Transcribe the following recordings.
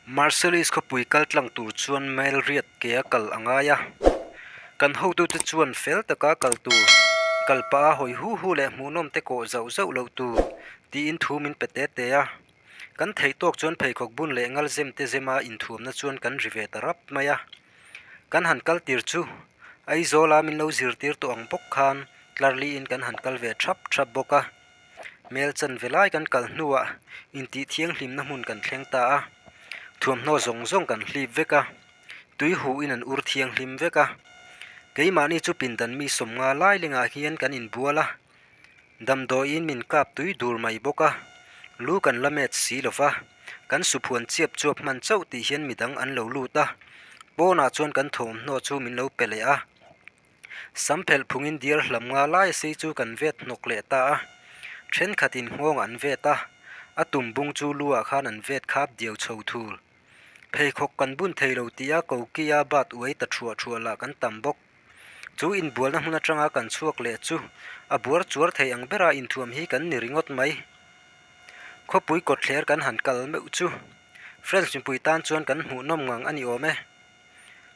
Marcellus khawpui kal tlang tur chuan mel riat ke a kal a ngai a. Kan hotute chuan fel taka kal tur, kal pah a hawi hu hu leh hmuhnawm te kawh zauh zauh loh tur tiin thu min pe te te a. Kan theih tawk chuan pheikhawk bun leh ngal zem te zema inthuamna chuan kan ri ve ta rap mai a. Kan han kal tir chu Aizawla min lo zirtir tawh ang bawk khan tlarliin kan han kal ve thap thap bawk a. Hmel chanve lai kan kal hnuah intih thianghlimna hmun kan thleng ta a, thuamhnaw zawng zawng kan hlip vek a, tui huhin an ur thianghlim vek a. Keimahni chu pindan mi sawmnga lai lengah hian kan inbual a, damdawiin min kap tui dur mai bawk a, lu kan la met si lo va, kan suphuan chiap chuap hman chauh tih hian midang an lo lut a, pawnah chuan kan thawmhnaw chu min lo pe leh a. Sam phelh phungin diar hlam nga lai a sei chu kan vet hnawk leh ta a, thenkhatin nghawng an vet a, a tum bung chu lu ah khan an vet khap diau chho thul. Pheikhawk kan bun thei lo tih a koki a bat uai ta thuah thuah lah kan tam bawk. Chu inbualna hmun atanga kan chhuak leh chu a buar chuar thei ang bera inthuam hi kan ni ringawt mai. Khawpui kawtthler kan han kal meuh chu French mipui tan chuan kan hmuhnawm ngang a ni awm e.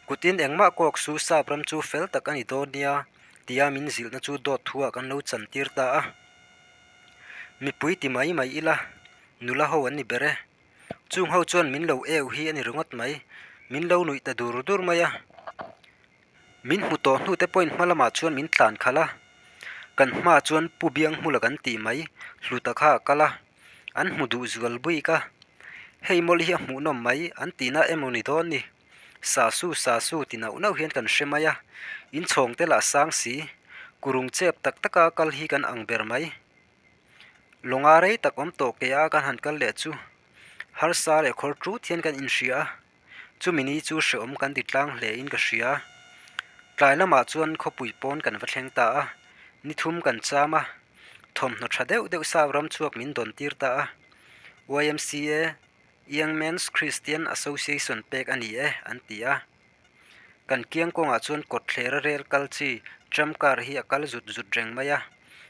Kutin engmah kawk su sap ram chu fel tak a ni dawn nia tia min zilhna chu dawt thuah kan lo chantir ta a. Mipui ti mai mai ila, nula ho an ni ber e. Chung ho chuan min lo eu hi a ni ringawt mai, min lo nuih ta dur dur mai a. Min hmu tawh hnu te pawhin hma lamah chuan min tlan khalh a, kan hmaah chuan Pu Bianghmula kan tih mai, Hluta kha a kal a, an hmu duh zual bik a. Hei mawlh hi a hmuhnawm mai, an tihna emaw ni dawn ni. Sasu sasu ti nauh nauh hian kan hre mai a, inchhawng te lah sang si, kurung chep tak taka kal hi kan ang ber mai. Lawnga rei tak awm tawh ke a kan han kal leh chu harsa leh khawr tut hian kan inhria a, chumi ni chu hrehawm kan ti tlang hle in ka hria. Tlai lamah chuan khawpui pawn kan va thleng ta a, ni thum kan cham a, thawmhnaw tha deuh deuh sap ram chhuak min dawn tir ta a, YMCA, Young Men's Christian Association pek a ni e an ti a. Kan kiang kawngah chuan kawtthlera rel kal chi tram car hi a kal zut zut reng mai a,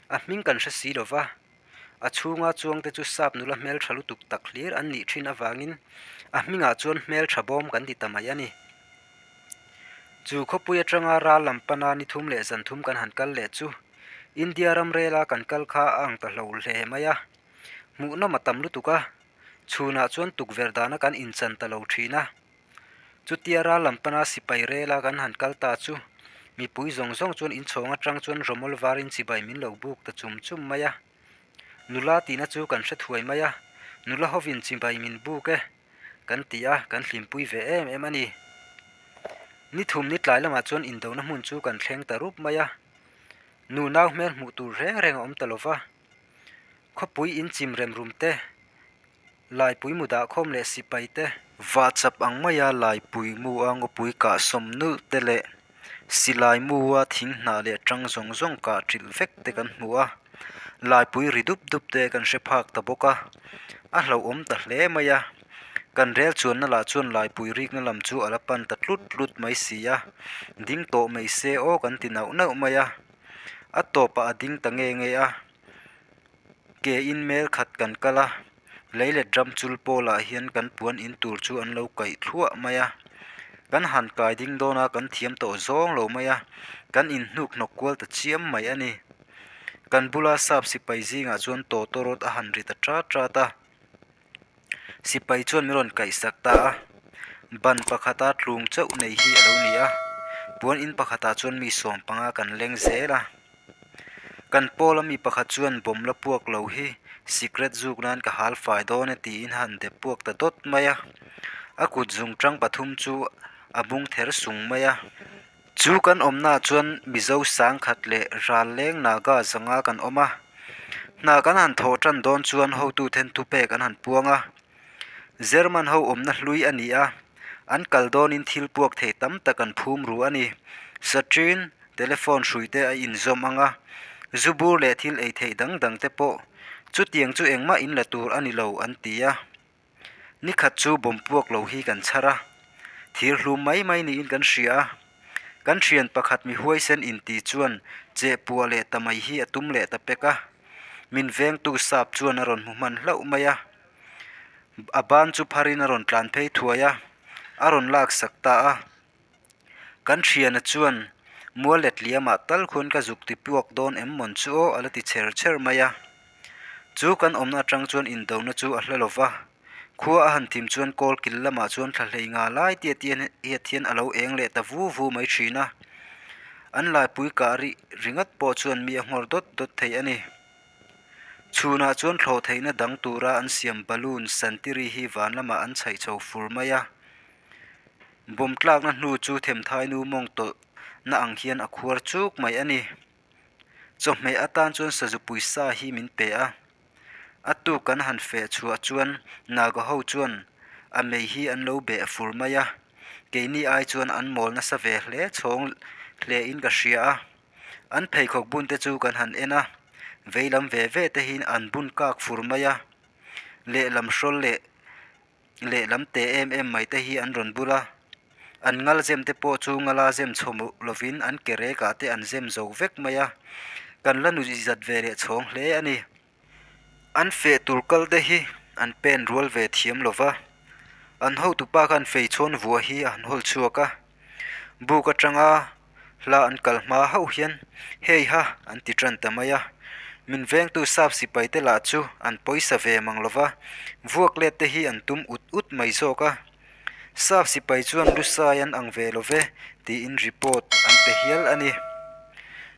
a hming kan hre si lo va. A chhunga chuangte chu sap nula hmeltha lutuk tak hlir an nih thin avangin a hmingah chuan hmeltha bawm kan ti ta mai a ni. Chu khawpui atanga ral lam pana ni thum leh zan thum kan han kal leh chu India ram rela kan kal kha a ang ta hlo hle mai a, hmuhnawm a tam lutuk a, chhunah chuan tukverh dana kan inchan ta lo thin a. Chutia ral lam pana sipai rela kan han kal ta chu mipui zawng zawng chuan inchhawng atang chuan rawmawl varin chibai min lo buk ta chum chum mai a. Nula tihna chu kan hre thuai mai a, nula hovin chibai min buk e kan ti a, kan hlimpui ve em em a ni. Ni thum ni tlai lamah chuan indona hmun chu kan thleng ta rup mai a, nu nau hmel hmuh tur reng reng a awm ta lo va, khawpui inchim rem rum te, Laipui mu dahkhawm leh sipai te. Vahchap ang maia laipui mu a ngawpui kah sawm nulh te leh silai mu a thing hnah leh tang zawng zawng kah ṭilh vek te kan hmu a, laipui ri dup dup te kan hre phak ta bawk a, a hlauhawm ta hle mai a, kan rel chuanna lah chuan laipui rikna lam chu a la pan ta tlut tlut mai si a, ding tawh mai se aw kan ti nauh nauh mai a, a tawpah a ding ta nge nge a. Ke in mel khat kan kal a lei let ram chul pawlah hian kan puan in tur chu an lo kaih thluah mai a kan han kai ding dawn a kan thiam tawh zawng lo mai a kan in hnuk hnawk kual ta chiam mai a ni kan bula sap sipai zingah chuan tawtawrawt a han ri ta tat tat a. Sipai chuan min rawn kaihsak ta a, ban pakhata tlung chauh nei hi a lo ni a, puan in pakhatah chuan mi sawm panga kan leng zel a, kan pawla mi pakhat chuan bawm la puak lo hi sikret zuk nan ka hal fai dawn e tiin a han dep puak ta dawt mai a, a kut zung tang pathum chu a bung ther sung mai a. Chu kan awmnaah chuan Mizo sangkhat leh ral leng Naga zanga kan awm a. Hna kan han thawh tan dawn chuan hotu then thupek an han puang a. German ho awmna hlui a ni a, an kal dawnin thil puak thei tam tak an phum ru a ni. Satrin, telephone hrui te a inzawm ang a, zu bur leh thil ei theih dang dang te pawh chutiang chu engmah in la tur a ni lo an ti a. Ni khat chu bawm puak lo hi kan chhar a, thir hlum mai mai niin kan hria a. Kan thian pakhat mi huaisen inti chuan cheh puah leh ta mai hi a tum leh ta pek a, min vengtu sap chuan a rawn hmu hman hlauh mai a. A ban chu pharin a rawn tlan phei thuai a, a rawn lak sak ta a. Kan thiana chuan mual let liamah tal khuan ka zuk ti puak dawn em mawn chu aw a la ti chher chher mai a. Chu kan awmna atang chuan indona chu a hla lo va, khua a han thim chuan kawl kil lamah chuan thla hlei nga lai tiat hiat hian a lo eng leh ta vu vu mai thin a. An laipui kah rih ringawt pawh chuan mi a nghawr dawt dawt thei a ni. Chhunah chuan thlawh theihna dang tura an siam balloon santiri hi van lamah an chhaih chho fur mai a. Bawm tlakna hnu chu themthainu mawng tawlh na ang hian a khuar chuk mai a ni. Chawhmeh atan chuan sazupui sa hi min pe a. A tuk kan han feh chhuah chuan Naga ho chuan a mei hi an lo beh fur mai a. Keini ai chuan an mawl nasa ve hle chhawng hle in ka hria a. An pheikhawk bun te chu kan han en a, veilam ve ve te hi an bun kak fur mai a. Lehlam hrawl leh lehlam teh em em mai te hi an rawn bul a, an ngal zem te pawh chu ngala zem chho lovin an ke rek ah te an zem zo vek mai a, kan la nuih zat ve leh chhawng hle a ni. An feh tur kal te hi an pen rual ve thiam lo va, an hotupa khan feichhawn vuah hi a han hawl chhuak a, buk atanga Hla an kal hma hauh hian hei ha an ti tan ta mai a, min vengtu sap sipai te lah chu an pawisa ve mang lo va, vuak let te hi an tum ut ut mai zawk a. Sap sipai chuan lusai an ang ve lo ve tiin report an pe hial a ni.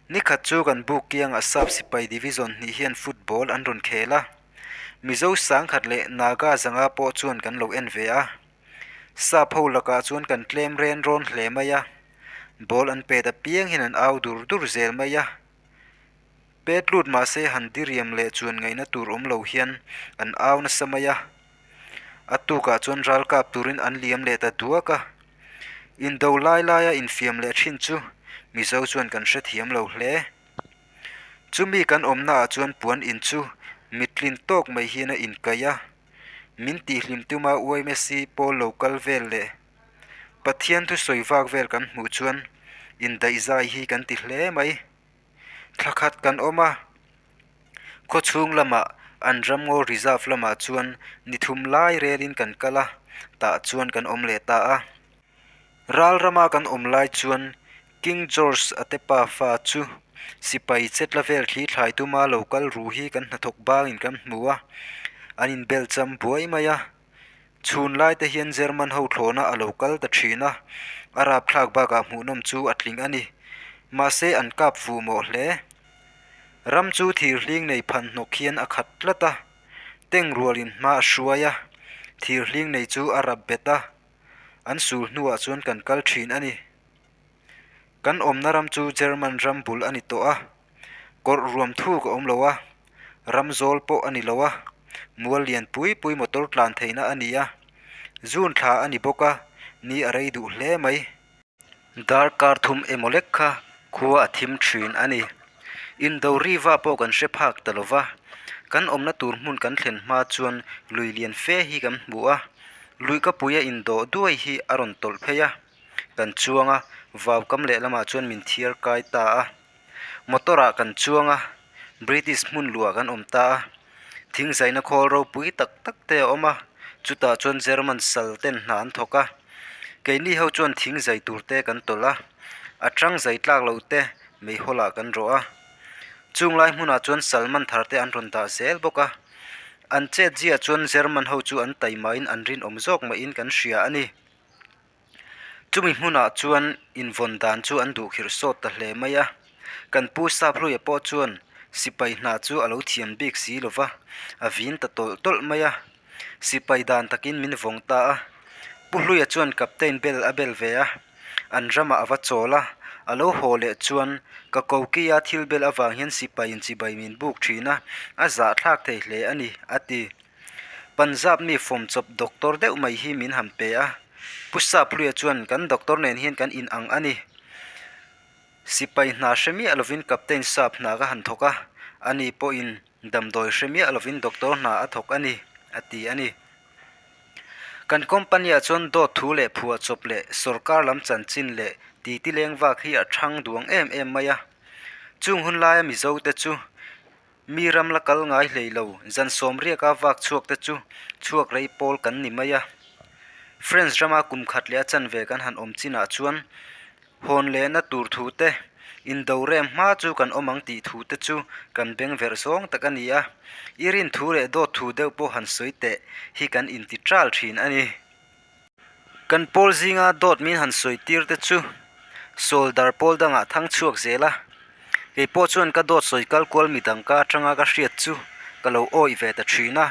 Nikhat chu kan buk kiangah sap sipai division hnih hian football an rawn khel a, Mizo sangkhat leh Naga zanga pawh chuan kan lo en ve a. Sap ho lakah chuan kan tlem ren rawn hle mai a, ball an pet apiang hian an au dur dur zel mai a. Pet lut mahse han diriam leh chuan ngaihna tur awm lo hian an au nasa mai a. A tukah chuan ral kap turin an liam leh ta duak a. Indo lai laia infiam leh thin chu Mizo chuan kan hrethiam lo hle. Chumi kan awmnaah chuan puan in chu mittlin tawk mai hian a inkaih a. Min tihhlim tuma UMSC pawl lo kal vel leh Pathian thusawi vak vel kan hmuh chuan indaihzai hi kan ti hle mai. Thla khat kan awm a, khawchhung lamah an ramngaw reserve lamah chuan ni thum lai relin kan kal a, tah chuan kan awm leh ta a. Ral rama kan awm lai chuan King George a te pa fa chu sipai chetla vel thli thlai tuma lo kal ru hi kan hnathawk bangin kan hmu a, an inbel cham buai mai a. Chhun lai te hian German ho thlawhna a lo kal ta thin a, a rapthlak bakah hmuhnawm chu a tling a ni. Mahse an kap fuh mawh hle. Ram chu thir hling nei phan hnawk hian a khat tlat a, teng rualin hma a hruai a, thir hling nei chu a rap bet a. An sul hnuah chuan kan kal thin a ni. Kan awmna ram chu German ram bul a ni tawh a, kawrh ruam thuk a awm lo a, ram zawl pawh a ni lo a, mual lian pui pui motor tlan theihna a ni a, June thla a ni bawk a, ni a rei duh hle mai. Darkar thum emaw lek kha khua a thim thin a ni. Indo riva pawh kan hre phak ta lo va, kan awmna tur hmun kan thlen hma chuan lui lian fe hi kan hmu a, lui ka puia indawh duai hi a rawn tawlh phei a, kan chuang a, vau kam lehlamah chuan min thiar kai ta a. Motor ah kan chuang a, British hmun luah kan awm ta a, thing zaina khawl ropui tak tak te a awm a, chutah chuan German sal ten hna an thawk a, keini ho chuan thing zai tur te kan tawlh a, a tang zai tlak loh te meihawl ah kan rawh a, chung lai hmunah chuan salman thar te an rawn dah zel bawk a, an chet ziah chuan German ho chu an taimahin an rinawm zawk mahin kan hria a ni. Chumi hmunah chuan invawn dan chu an duh khirh sawt ta hle mai a, kan pu Saphluia pawh chuan sipai hna chu a lo thiam bik si lo va, a vin ta tawlh tawlh mai a, sipai dan takin min vawng ta a. Pu Hluia chuan Captain bel a bel ve a, an ramah a va chawl a, a lo haw leh chuan ka kokia thil bel avang hian sipai in chibai min buk thin a, a zahthlak thei hle a ni, a ti. Punjab mi fawm chawp doctor deuh mai hi min han pe a, Pu Saphluia chuan kan doctor nen hian kan in ang a ni. Sipai hna hre miah lovin Captain Sap hna ka han thawk a, ani pawhin damdawi hre miah lovin doctor hna a thawk a ni, a ti a ni. Kan company ah chuan dawt thu leh phuah chawp leh sorkar lam chanchin leh titi leng vak hi a thang duang em em mai a. Chung hun laia Mizo te chu. Mi ram la kal ngai hlei lo, zan sawmriaka vak chhuak te chu chhuak rei pawl kan ni mai a. France rama kum khat leh a chanve kan han awm chinah chuan hawn lehna tur thu te, indo rem hma chu kan awm ang tih thu te chu kan beng verh zawng tak a ni a. I rin thu leh dawt thu deuh pawh han sawi teh hi kan inti ṭal ṭhin a ni. Kan pawl zinga dawt min han sawi tir te chu sawldar pawl dangah thang chhuak zel a, kei pawh chuan ka dawt sawi kal kual midang ka atanga ka hriat chu ka lo awih ve ta thin a.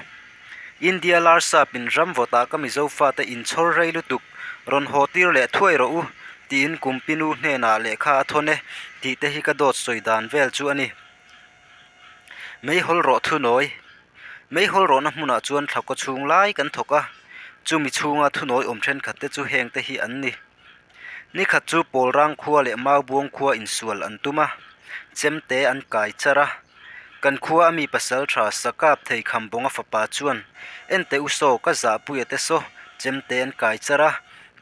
India lar sap in ram vawtah ka Mizo fate inchhawr rei lutuk rawn haw tir leh thuai rawh u tiin Kumpinu hnenah lehkha a thawn e tih te hi ka dawt sawi dan vel chu a ni. Meihawl rawh thunawi. Meihawl rawhna hmunah chuan thlakaw chhung lai kan thawk a, chumi chhunga thunawi awm thenkhat te chu heng te hi an ni. Nikhat chu Pawlrang khua leh Maubuang khua insual an tum a, chemte an kai char a. Kan khua a mi pasal tha Sakap thei Khambawnga fapa chuan, Enteh u saw, ka zahpuia te saw, chemte an kai char a,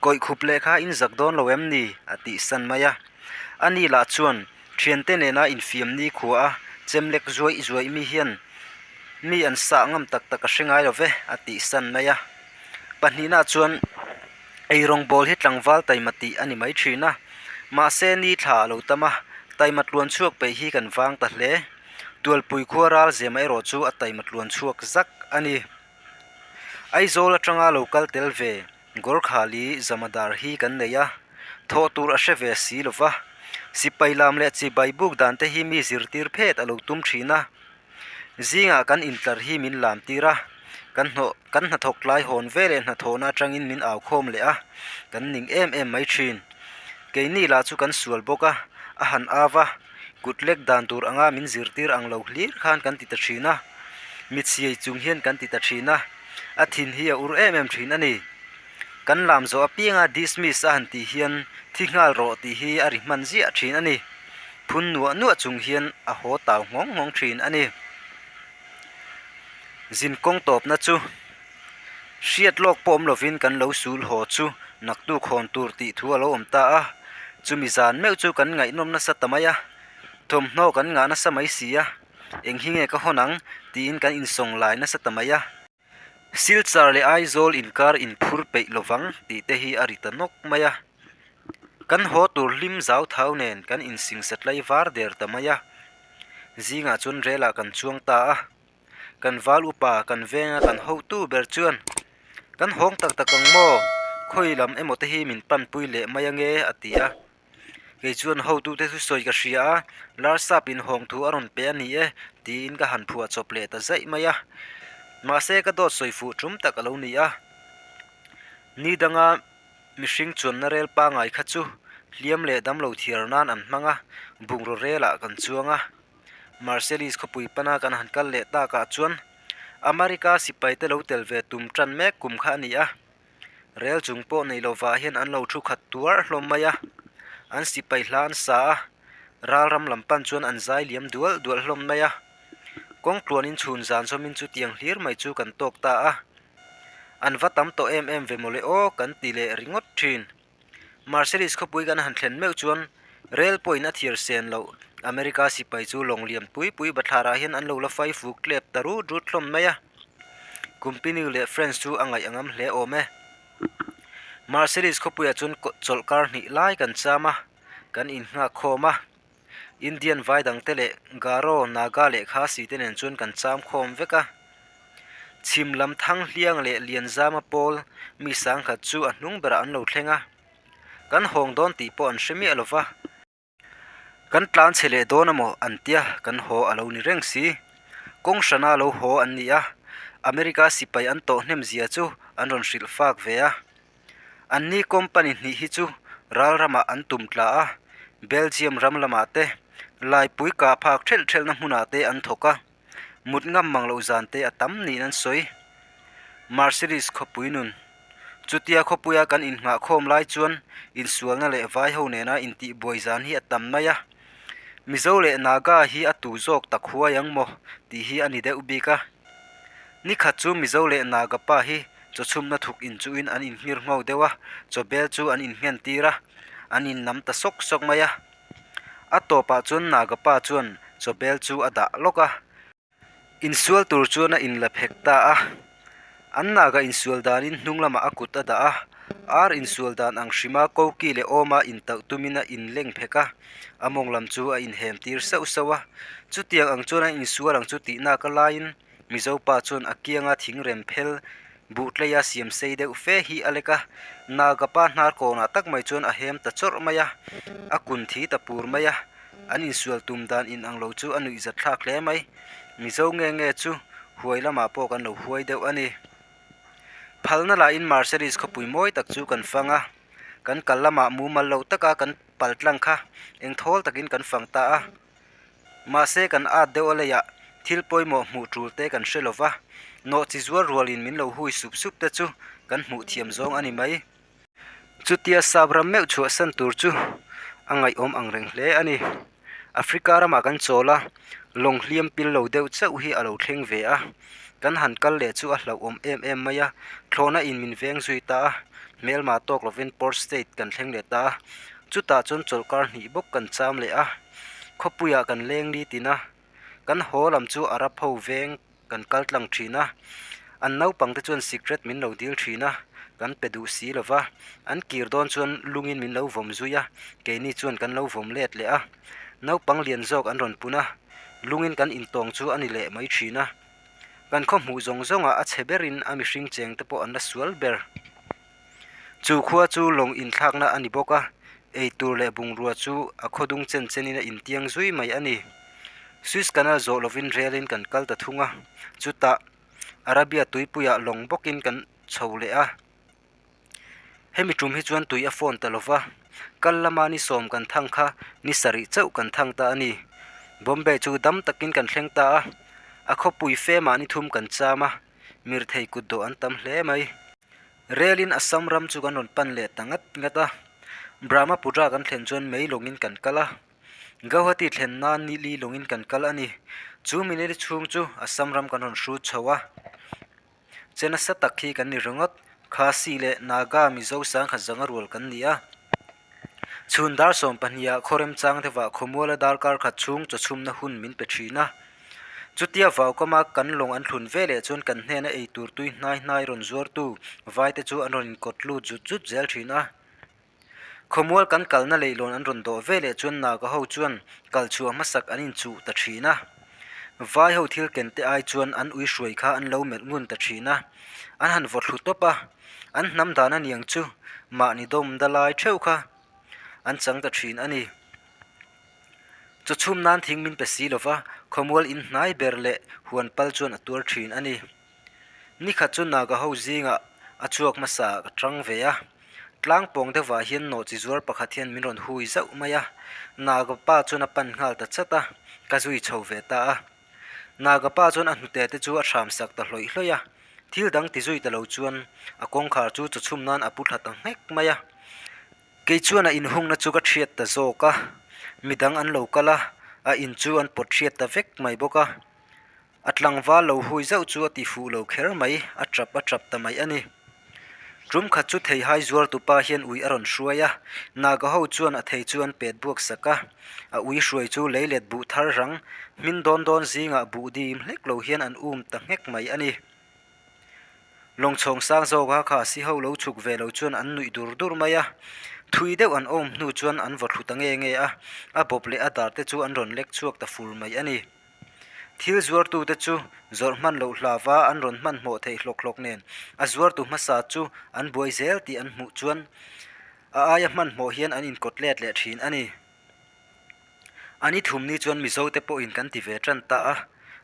kawih khup leh kha in zak dawn lo em ni? a tihsan mai a. Ani lah chuan, Thiante nena infiam ni khua a chem lek zuaih zuaih mi hian mi an sah ngam tak tak a hre ngai lo ve a tih san mai a. Pahnihna chuan eirawng bawl hi tlangval taima tih a ni mai thin a, mahse ni thla a lo tam a, taima tluan chhuak peih hi kan vang ta hle. Tualpui khua ral zema erawh chu a taima tluan chhuak zak a ni. Aizawl atanga lo kal tel ve. Gorkhali Jamadar hi kan nei a, thawh tur a hre ve si lo va, sipai lam leh chibai buk dan te hi mi zirtir phet a lo tum thin a. Zingah kan intlar hi min lam tir a, kan hnawh kan hnathawk tlai hawn ve leh hnathawhna atangin min au khawm leh a, kan ning em em mai thin. Keini lah chu kan sual bawk a, a han av a, kut lek dan tur anga min zirtir ang lo hlir khan kan ti ta thin a, mitchhiai chung hian kan ti ta thin a. A thin hi a ur em em thin a ni. Kan lam zawh apianga dismiss a han tih hian thi nghal rawh tih hi a ri hman ziah thin a ni. Phun nuah nuah chung hian a haw tau nghawng nghawng thin a ni. Zin kawng tawpna chu hriat lawk pawh awm lovin kan lo sul haw chu naktuk hawn tur tih thu a lo awm ta a. Chumi zan meuh chu kan ngaihnawm nasa ta mai a, thawmhnaw kan ngah nasa mai si a. Eng hi nge ka hawn ang? tiin kan insawng lai nasa ta mai a. Silchar leh Aizawl inkar inphur peih lovang tih te hi a ri ta nawk mai a. Kan haw tur hlim zau thau nen kan insingsa tlai var der ta mai a. Zingah chuan relah kan chuang ta a. Kan val upa kan venga kan hotu ber chuan, Kan hawng tak tak ang maw? Khawi lam emaw te hi min panpui leh mai ange a ti a. Kei chuan hotute chu sawi ka hria a, Larsap in hawng thu a rawn pe a ni e, tiin ka han phuah chawp leh ta zaih mai a. Mahse ka dawt sawi fuh tum tak a lo ni a. Ni danga mihring chuanna rel pangai kha chu hliam leh damlo thiar nan an hmang a, bungraw relah kan chuang a. Marseilles khawpui pana kan han kal leh takah chuan America sipaite lo tel ve tum tan mek kum kha a ni a. Rel chung pawh nei lovah hian an lo thu khat tuar hlawm mai a, an sipai hla an sa a, ral ram lam pan chuan an zai liam dual dual hlawm mai a. Kawng tluanin chhun zan zawmin chutiang hlir mai chu kan tawk ta a, an va tam tawh em em ve mawle aw kan ti leh ringawt thin. Marseilles khawpui kan han thlen meuh chuan rel pawhin a thiar sen loh. America sipai chu lawng lian pui pui bathlarah hian an lo la fai fuk tlep ta rut rut hlawm mai a. Kumpinu leh French chu a ngaih a ngam hle awm e. Marseilles khawpuiah chuan chawlhkar hnih lai kan cham a, kan innghak khawm a. Indian vai dangte leh Garo, Naga leh Khasi te nen chuan kan cham khawm vek a. Chhim lam thang hliang leh Lianzama pawl mi sangkhat chu a hnung berah an lo thleng a. Kan hawng dawn tih pawh an hre miah lo va. Kan tlan chhe leh dawn amaw an tia kan haw a lo ni reng si. Kawng hrana lo haw an ni a, America sipai an tawh hnem zia chu an rawn hrilh fak ve a. Anni company hnih hi chu ral ramah an tum tla a, Belgium ram lamah te, Laipui kah phak thelh thelhna hmunah te an thawk a, mut ngam mang loh zan te a tam niin an sawi. Marseilles khawpui nun. Chutia khawpuia kan innghah khawm lai chuan insualna leh vai ho nena intihbuai zan hi a tam mai a, Mizo leh Naga hi a tu zawk tak huai ang maw tih hi a ni deuh bik a. Nikhat chu Mizo leh Naga pa hi chawchhumna thuk inchuhin an inhmir ngho deuh a, chawbel chu an innghen tir a, an innam ta sawk sawk mai a. A tawpah chuan Naga pa chuan chawbel chu a dah lawk a. Insual tur chuan a inla phek ta a. An naga insual danin hnung lamah a kut a dah a, ar insual dan ang hrima koki leh awma intauh tumin a inleng phek a, a mawng lam chu a inhem tir sauh sauh a. Chutiang ang chuan an insual ang chu tih nak a laiin Mizo pa chuan a kianga thingrem phel buh tleia siam sei deuh fe hi a lek a, Naga pa hnar kawnah tak mai chuan a hem ta chawrh mai a, a kun thi ta pur mai a, an insual tum dan inang lo chu a nuihzat thlak hle mai. Mizo nge nge chu huai lamah pawh kan lo huai deuh a ni. Phalna lahin Marselis khawpui mawi tak chu kan fang a, kan kal lamah mumal lo taka kan pal tlang kha engthawl takin kan fang ta a. Mahse kan at deuh a leiah thil pawimawh hmuh tul te kan hre lova, nawh chi zuar rualin min lo hui sup sup te chu kan hmuh thiam zawng a ni mai. Chutia sap ram meuh chhuahsan tur chu a ngaihawm ang reng hle a ni. Africa ramah kan chawl a, lawng hliam pil lo deuh chauh hi a lo thleng ve a. Kan han kal leh chu a hlauhawm em em mai a, thlawhna in min veng zui ta a, hmelma tawk lovin Port State kan thleng leh ta a, chutah chuan chawlhkar hnih bawk kan cham leh a, khawpuiah kan leng li tin a, kan haw lam chu Arab ho veng kan kal tlang thin a, an naupang te chuan sikret min lo dil thin a, kan pe duh si lo va, an kir dawn chuan lungin min lo vawm zui a, keini chuan kan lo vawm let leh a, naupang lian zawk an rawn pun a, lungin kan intawng chu a ni leh mai thin a, kan khaw hmuh zawng zawngah a chhe berin a mihring cheng te pawh an la sual ber. Chu khua chu lawng inthlakna a ni bawk a, eitur leh bungrua chu a khawdung chen chenin a intiang zui mai a ni. Suez Canal zawh lovin relin kan kal ta thung a, chutah Arabia tuipuiah lawng bawkin kan chho leh a. Hemi tum hi chuan tui a fawn ta lova, kal lama ni sawm kan thang kha ni sarih chauh kan thang ta a ni. Bombay chu dam takin kan thleng ta a, a khawpui femah ni thum kan cham a, mirthei kutdawh an tam hle mai. Relin Assam ram chu kan rawn pan leh ta ngat ngat a, Brahmaputra kan thlen chuan mei lawngin kan kal a, Gauhati thlen nan ni li lawngin kan kal a ni. Chu minute chhung chu Assam ram kan rawn hrut chho a, che nasa tak hi kan ni ringawt, Khasi leh Naga Mizo sangkhat zanga rual kan ni a. Chhun dar 12 ah khaw remchang deuhah khawmuala darkar khat chhung chawchhumna hun min pe thin a. Chutia vaukama kan lawng an thlun ve leh chuan kan hnena ei tur tui hnai hnai rawn zuartu vaite chu an rawn inkawt lut zut zut zel thin a. Khawmual kan kalna leihlawn an rawn dawh ve leh chuan Naga ho chuan kal chhuah hmasak an inchuh ta thin a. Vai ho thil ken te ai chuan an ui hruai kha an lo melh ngun ta thin a. An han vaw thlu tawp a, an hnam dan a niang chu mahni dawm da lai theuh kha an chang ta thin a ni. Chawchhum nan thing min pe si lova, khawmual in hnai ber leh huan pal chuan a tuar thin a ni. Nikhat chu Naga ho zingah a chhuak hmasa ka tang ve a, tlang pawng deuhvah hian nawhchi zuar pakhat hian min rawn hui zauh mai a, Naga pa chuan a pan nghal ta chat a, ka zui chho ve ta a. Naga pa chuan a hnute te chu a hram sak ta hlawih hlawih a, thil dang ti zui ta lo chuan a kawngkhar chu chawchhum nan a pu thla ta nghek mai a. Kei chuan a inhungna chu ka thiat ta zawk a, midang an lo kal a, a in chu an pawt hriat ta vek mai bawk a. A tlangval lo hui zauh chu a ti fuh lo kher mai, a tap a tap ta mai a ni. Tum khat chu theihai zuar tupa hian ui a rawn hruai a, Naga ho chuan a thei chu an pet buak sak a, a ui hruai chu leilet buh thar rang hmin dawn dawn zingah buh dim hlek lo hian an um ta nghek mai a ni. Lawngchhawng sang zawka Khasi ho lo chhuk ve lo chuan an nuih dur dur mai a, thui deuh an awm hnu chuan an vaw thlu ta nge nge a, a bawp leh a dar te chu an rawn lek chhuak ta fur mai a ni. Thil zuartute chu zawrh hman loh hlava an rawn hmanhmawh theih hlawk hlawk nen a zuartu hmasa chu an buai zel tih an hmuh chuan a aia hmanhmawh hian an inkawt let leh thin a ni. A ni thum ni chuan Mizote pawhin kan ti ve tan ta a,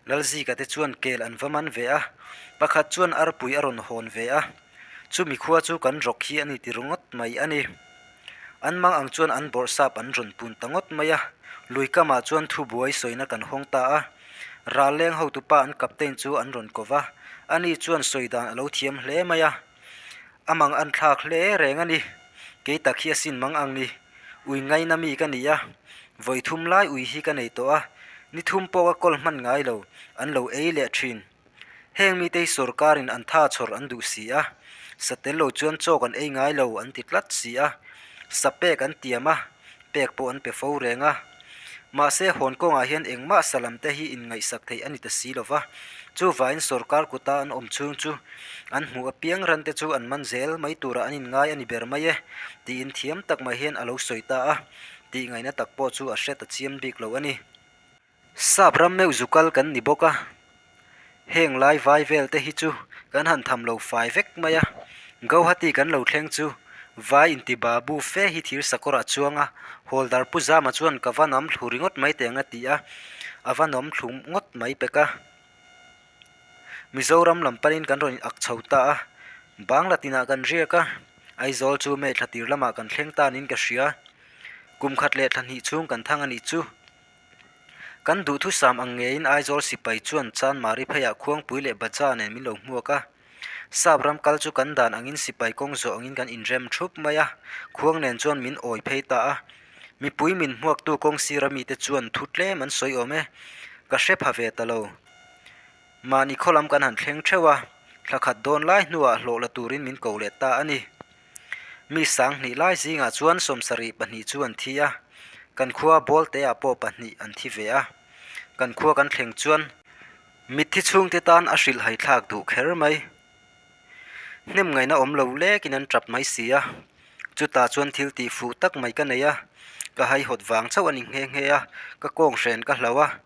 Lalzika te chuan kel an va man ve a, pakhat chuan arpui a rawn hawn ve a, chumi khua chu kan rawk hi a ni ti ringawt mai a ni. An mang ang chuan an bawrhsap an rawn pun ta ngawt mai a, lui kamah chuan thubuai sawina kan hawng ta a. Ral leng hotupa an captain chu an rawn ko va, ani chuan sawi dan a lo thiam hle mai a. A mang an thlak hle reng a ni, kei tak hi a sin mang ang ni, ui ngaina mi ka ni a, vawi thum lai ui hi ka nei tawh a, ni thum pawh ka kawl hman ngai lo, an lo ei leh thin. Heng mite hi sorkarin an tha chhawr an duh si a, sa tel lo chuan chaw kan ei ngai lo an ti tlat si a, sa pek an tiam a, pek pawh an pe fo reng a. Mahse, hawn kawngah hian engmah salam te hi inngaihsak theih a ni ta si lo va, chuvangin sorkar kuta an awm chhung chu an hmuh apiang ran te chu an man zel mai turah an inngai a ni ber mai e, tiin thiam tak mai hian a lo sawi ta a, tihngaihna tak pawh chu a hre ta chiam bik lo a ni. Sap ram meuh zu kal kan ni bawk a, heng lai vai vel te hi chu kan han tham lo fai vek mai a, Gauhati kan lo thleng chu vai inti babu fe hi thir sakawr a chuang a, Hawldar Pu Zama chuan ka va nawm thlu ringawt mai teh ang a ti a, a va nawm thlu ngawt mai pek a. Mizoram lam panin kan rawn ak chho ta a, Bangla tinah kan riak a, Aizawl chu May thla tir lamah kan thleng ta niin ka hria, kum khat leh thla hnih chhung kan thang a nih chu. Kan duhthusam ang ngeiin Aizawl sipai chuan Chanmari pheiah Khuangpui leh Baja nen min lo hmuak a. Sap ram kal chu kan dan angin sipai kawng zawh angin kan inrem thup mai a, khuang nen chuan min awi phei ta a. Mipui min hmuaktu kawng sira mite chuan thu tlem an sawi awm e, ka hre pha ve ta lo. Mahni khaw lam kan han thleng theuh a, thla khat dawn lai hnuah hlawh la turin min ko leh ta a ni. Mi sanghnih lai zingah chuan sawmsarih pahnih chu an thi a, kan khua Bawlteah pawh pahnih an thi ve a. Kan khua kan thleng chuan mitthi chhungte tan a hrilh haithlak duh kher mai. Hnem ngaihna awm lo lekin an tap mai si a, chutah chuan thil tih fuh tak mai ka nei a, ka haihawt vang chauh a ni nghe nghe a, ka kawng hren ka hlauh a,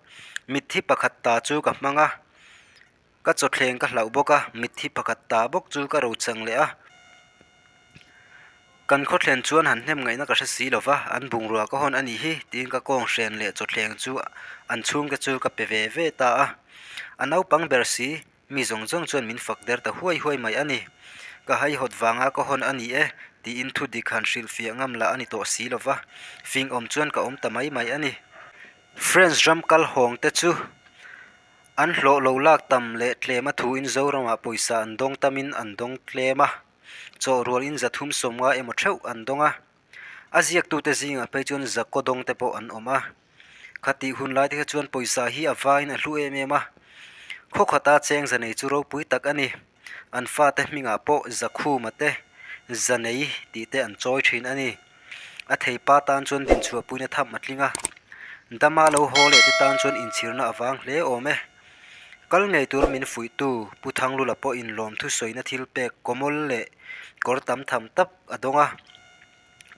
mitthi pakhat ta chu ka hmang a. Ka chawthleng ka hlauh bawk a, mitthi pakhat ta bawk chu ka rochang leh a. Kan khawthlen chuan han hnem ngaihna ka hre si lo va, an bungrua ka hawn a nih hi tiin ka kawng hren leh chawthleng chu an chhungte chu ka pe ve ve ta a. A naupang ber si, mi zawng zawng chuan min fak der ta huai huai mai a ni. Ka haihawt vanga ka hawn a ni e tiin thu dik han hrilhfiah ngam lah a ni tawh si lo va, fing awm chuan ka awm ta mai mai a ni. French ram kal hawng te chu An hlawh lo lak tam leh tlem a thuin Zoramah pawisa an dawng tamin an dawng tlem a, chawh rualin zathum sawmnga emaw theuh an dawng a. A ziaktute zingah phei chuan zakaw dawng te pawh an awm a. Khatih hun lai te kha chuan pawisa hi a vain a hlu em em a. Khaw khata cheng zanei chu ropui tak a ni. An fate hmingah pawh Zakhuma te, Zanei tih te an chawi thin a ni. A theipa tan chuan dinchhuahpuina tham a tling a, dama lo haw leh te tan chuan inchhirna a vang hle awm e. Kal ngei tur min fuihtu Pu Thanglula pawhin lawmthu sawina thil pek kawmawl leh kawr tam tham tak a dawng a,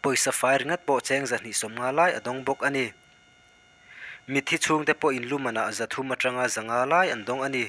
pawisa fai ringawt pawh cheng zahnih sawmnga lai a dawng bawk a ni. Mitthi chhungte pawhin lumanah zathum atanga zanga lai an dawng a ni.